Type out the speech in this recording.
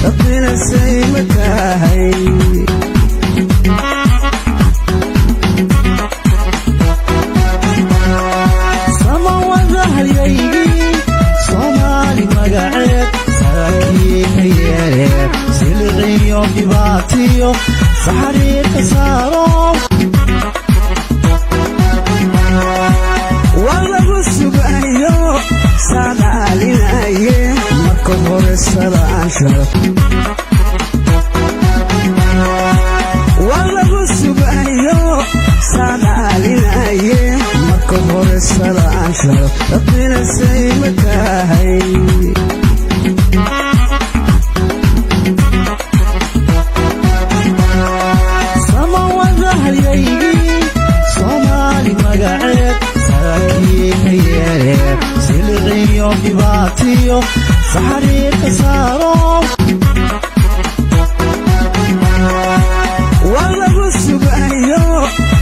Rabbinasay ma tahay? Samawadahalyaygii Soomaali magaceed saraakiinka yeele, siliciyo dhibaatiyo saxariirka saaro. Waa lagu sugayo saadaalinaye marka hore salaan sharaf. Waa lagu sugayo saadaalinaye marka hore salaan sharaf. Rabbinasay ma tahay? Samawadahalyaygii Soomaali magaceed saraakiinka yeele, siliciyo dhibaatiyo saxariirka saaro.